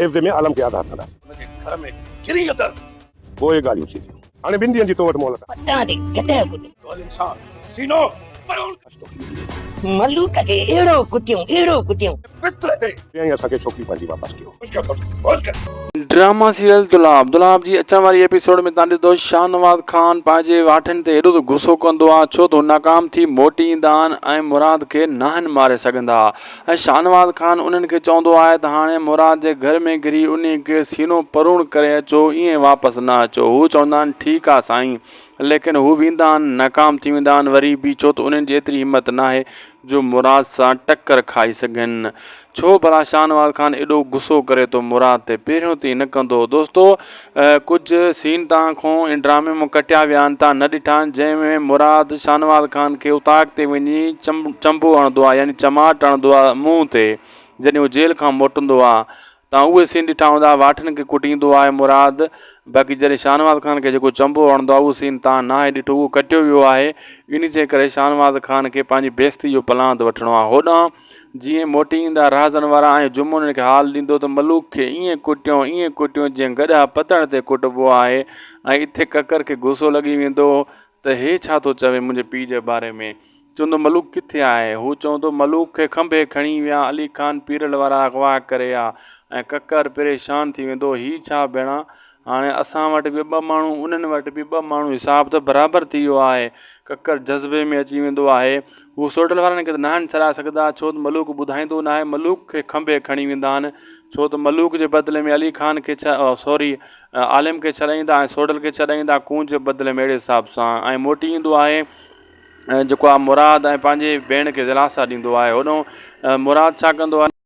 عيوضي ۾ عالم کي آزاد ڪنداسين. هن جي گهر ۾ ڪري اندر. پوء ڳالهيون ٿينديون. هاڻي ٻن ڏينهن جي تو وٽ مهلت آهي. پٽان تي گڏهه ڪٽيو. ڳالهين سان سينو پروڻ. لاش توکي ملي ويندو. ملوڪ کي اهڙو ڪٽيون، اهڙو ڪٽيون. بستري تي. پهريائين اسان کي ڇوڪري پنهنجي واپس ڏيو. خوش ڪر سوٽ، خوش ڪر. ڊراما سيريل دولاب دولاب جي اچڻ واري ايپيسوڊ ۾ تان ڏسندو شاهنواز خان پنهنجي واٺن تي ايڏو ته غصو ڪندو آ ڇو ته هو ناڪام ٿي موٽي ايندا آهن ۽ مراد کي ناهن ماري سگهندا ۽ شاهنواز خان انهن کي چوندو آهي ته هاڻي مراد جي گهر ۾ گهري انهي کي سينو پروڻ ڪري اچو ائين واپس نه اچو هو چوندا آهن ٺيڪ آ سائين ليڪن هو ويندا آهن ناڪام ٿي ويندا آهن وري به ڇو ته انهن جي ايتري همت ناهي جو مراد سان ٽڪر کائي سگهن. ڇو ڀلا شاهنواز خان ايڏو غصو ڪري ٿو مراد تي پهريون ته ائين نه ڪندو هو. دوستو ڪجهه سين تان کون ان ڊرامي مان ڪٽيا ويا آهن تان نه ڏٺا آهن جنهن ۾ مراد شاهنواز خان کي اوطاق تي وڃي چنبو هڻندو آهي يعني چماٽ هڻندو آهي منهن تي جڏهن هو جيل کان موٽندو آهي توهان اهي سين ڏٺا هوندا واٺن کي ڪٽيندو آهي مراد باقي جڏهن شاهنواز خان کي جيڪو چنبو هڻندو آهي اهو سين توهان ناهي ڏٺو اهو ڪٽيو ويو آهي ان جي ڪري شاهنواز خان کي پنهنجي بيستي جو پلاند وٺڻو آهي هوڏانهن جيئن موٽي ايندا رهزن وارا ۽ جمعو انهن کي حال ڏيندو ته ملوڪ کي ائين ڪٽيو ائين ڪٽيو جيئن گڏهه پتڻ تي ڪٽبو آهي ۽ اتي ڪڪر کي غصو لڳي ويندو ته هي ڇا ٿو چوي منهنجي پيء جي باري ۾؟ چوندو ملوڪ ڪٿي آهي؟ هو چوندو ملوڪ کي کنڀي کڻي ويا علي خان پيرل وارا اغوا ڪري آ ۽ ڪڪر پريشان ٿي ويندو هي ڇا ڀيڻا هاڻي اسان وٽ به ٻه ماڻهو انهن وٽ به ٻه ماڻهو حساب ته برابر ٿي ويو آهي ڪڪر جذبي ۾ اچي ويندو آهي هو سوڍل وارن کي ته ناهن ڇڏائي سگهندا ڇو ته ملوڪ ٻڌائيندو ناهي ملوڪ کي کنڀي کڻي ويندا آهن ڇو ته ملوڪ جي بدلي ۾ علي خان کي سوري عالم کي ڇڏائيندا ۽ سوڍل کي ڇڏائيندا ڪونج جي بدلي ۾ اهڙي حساب سان ۽ موٽي ايندو آهي ۽ جيڪو آهي مراد ۽ پنهنجي ڀيڻ کي دلاسا ڏيندو آهي هوڏانهن مراد ڇا ڪندو آهي.